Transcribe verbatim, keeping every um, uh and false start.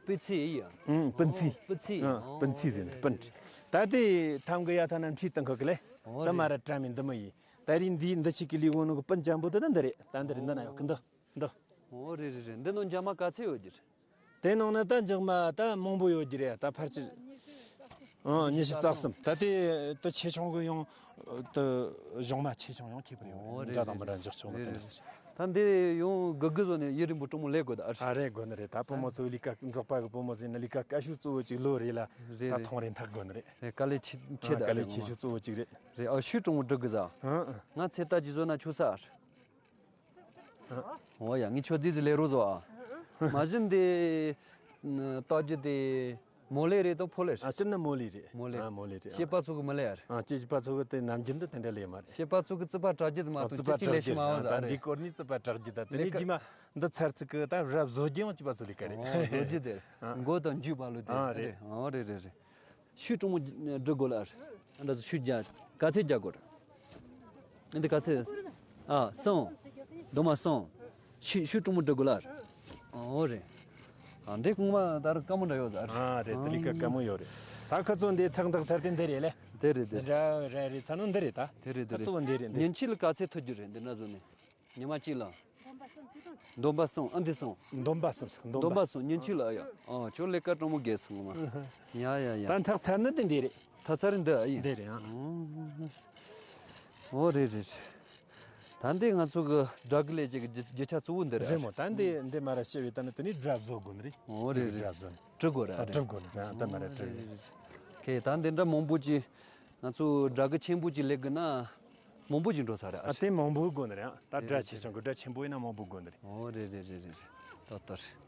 སྤུ་ཚི་ཡི་ཡ། ཨུམ། སྤུན་ཚི། སྤུ་ཚི། ཨ། སྤུན་ཚི་ཟེར་ནི་སྤུན། ད་དེ་ཐམ་གི་ཡ་ཐ་ན་འཁྲིས་སྟེང་ཁ་གི་ལེ། ཨོ་ད་མ་ར་བཀྲ་མི་འདི་མོ་ཡི། ད་རིང་འདི་འདི་ཆིག་གི་ལི་གོ་ནོ་གི་སྤུན་ཅན་པོ་དེ་ད་འདི་རེད། ད་འདི་རེད། འདི་ན་ཡོད་གི་འདི་འདི། ཨོ་རེད་རེད་རེད། འདི་ནོ་འཇག་མ་ག་ཚད་ཡོད་ཀྱི་རེད། དེ་ནང་ན་ད་འཇག་མ་ད་མང་པོ་ཡོད་ཀྱི་རེད། ད་ཕལ་ཆེར། ཨང་། ཉི་ཤུ་རྩ་གསུམ། ད་དེ་དུ་ཆེ་ཆུང་གི་ཡང་དུ་གཞུང་མ་ཆེ་ཆུང་ཡང་ཁྱད་པར་ཡོད་རེད། ཨོ་རེད། འདྲ་དང་མི་འདྲ་འཇག་ཆོག་ནི་དེ་འདྲ་ཟེར། ད་འདི་ཡང་དགུ་དགུ་བཟོ་ནས་ཡུན་རིང་པོ་གྲོང་མོ་ལས་དགོས་ད། ཨ་རེད། དགོས་ནི་རེད། ད་བུ་མོ་ཚོའི་ལས་ཀ། འབྲོག་པ་གི་བུ་མོ་ཟེར་ན་ལས་ཀ་དཀའ་ཤོས་གཙོ་བོ་གཅིག་ལོ་རེ་ལ་རེད་ད་རེད། ཐོང་རེ་འཐག་དགོས་ནི་རེད། རེད། དཀའ་ལས་ཆེ་ཆེ། ཨ། ད་དཀའ་ལས་རེད་ཆེ་ངོ་མ། ཤོས་གཙོ་བོ་གཅིག་རེད། རེད། ཨ། ཤུལ་གྲོང་མོ་སྒྲིག་གི་ཟ། ཨང་། ང་ཚེ་ལྟ་ཅི་བཟོ་ན་ཆོག་ས། ཨོ་ཡ། ངས་ཁྱོད་རྫིས་སུ་ལས་རོགས་བཟོ་ཨ། མ་གཞི་འདི་ལྟ་རྒྱུ་དེ་མོ་ལེ་རེད་དང་ཕོ་ལེ་རེད། ཨ། སྤྱིར་ན་མོ་ལེ་རེད། མོ་ལེ། ཨ། མོ་ལེ་རེད། ཨ། སྐྱེས་པ་ཚོ་གི་མི་ལེ་ཨ་རེད། ཨ། སྐྱེས་པ་ཚོ་གི་དེ་ནམ་རྒྱུན་དུ་དེ་འདྲ་ལས་མ་རེད། སྐྱེས་པ་ཚོ་གི་རྩིད་པ་དྲག་རྒྱུ་དེ་མ། ཨ། གཏོགས་རྩིད་པ་ཅི་ཅི་ལས་དྲག་ཤི་རྒྱུ། མ་བ་ཨ། ཟ་ད་རེད། འདི་སྐོར་ནས་རྩིད་པ་དྲག་རྒྱུ། ད་དེ་ལས་ནས་ཀ་རྗེས་མ་འདི་ཚར་ཚིག་གི་ད་རབ་བཟོ་རྒྱུ་ཡང་སྐྱེས་པ་ཚོ་ལས་ཀ་རེད། ཨོ། བཟོ་རྒྱུ་དེ། ཨ། མགོ་དང་མཇུག་བར་ལོ་དེ། ཨ། རེད། རེད། ཨོ་རེད་རེད་རེད། ཤུལ་གྲོང་མོ་སྒྲིག་དགོས་ལ། ཨ་འདྲ་ཚོ་ཤུལ་རྒྱག་ག་ཚད་རྒྱག་དགོས་ར། འདི་ག་ཚད། ཨ། གསུམ། སྡོམ་པ་གསུམ། ཤུལ་ཤུལ་གྲོང་མོ་སྒྲིག་དགོས་ལ། ཨོ་རེད། ཨ་འདི་གོང་མ་ད་རུང་དཀའ་མོ་འདྲ་ཡོད་ཟེར། ཨ། རེད། དེ་ལས་ཀ་དཀའ་མོ་ཡོད་རེད། ད་ཁ་ཚོ་འདི་ཐག་འདག་ཚར་དེ་འདི་རེད་ལེ། དེ་རེད་དེ། འདི་འདྲ་རེད་རེད་ཚར་ནོ་འདི་རེད་ད། དེ་རེད་དེ་ཁ་ཚོ་རེད། འདི་རེད་འདི། ཉིན་གཅིག་ལ་ག་ཚད་ཐུབ་རྒྱུ་རེད་འདི་འདྲ་བཟོ་ནས། ཉི་མ་གཅིག་ལ། སྡོམ་པ་གསུམ། ཨ་འདི་གསུམ། སྡོམ་པ་གསུམ་ཟེར། སྡོམ་པ། སྡོམ་པ་གསུམ་ཉིན་གཅིག་ལ་ཡ། ཨ་ཁྱོད་ལས་ཀ་གྲོང་མོ་རྒྱས་སོང་ངོ་མ། ཡ་ཡ་ཡ། ད་འཐག་ཚར་ནི་དེ་འདི་རེད། འཐག་ཚར་འདི་ཨ་ཡིན། འདི་རེད་ཨ། ཨོ་རེད་རེད་རེད། ད་འདི་ང་ཚོ་གི་སྦྲ་གི་ལས་བྱེད་ཀྱི་རྒྱུ་རྒྱུ་ཆ་གཙོ་བོ་འདི་རེད། རེད་མོ། ད་འདི་འདི་མ་ར་ཤེས་པའི་ད་ནི་དེ་ནི་སྦྲ་བཟོ་དགོས་ནི་རེད། ཨོ་རེད་རེད། སྦྲ་བཟོ་ནི། གྲུ་དགོས་ར། ཨ་རེད། གྲུ་དགོས་ནི་ར། ད་མ་ར་གྲུ་རེད། ཁེ་ད་འདི་འདྲ་མང་པོ་ཅིག་ང་ཚོ་སྦྲ་གི་ཆེན་པོ་ཅིག་ལས་དགོས་ན་མང་པོ་ཅིག་འགྲོ་ས་རེད། ཨ་དེ་མང་པོ་དགོས་ནི་རེད། ད་སྦྲ་ཆེ་ཆུང་གི་སྦྲ་ཆེན་པོ་ཡིན་ན་མང་པོ་དགོས་ནི་རེད། ཨོ་རེད་རེད་རེད་རེད་རེད། ཏོ་ཏོ་རེད།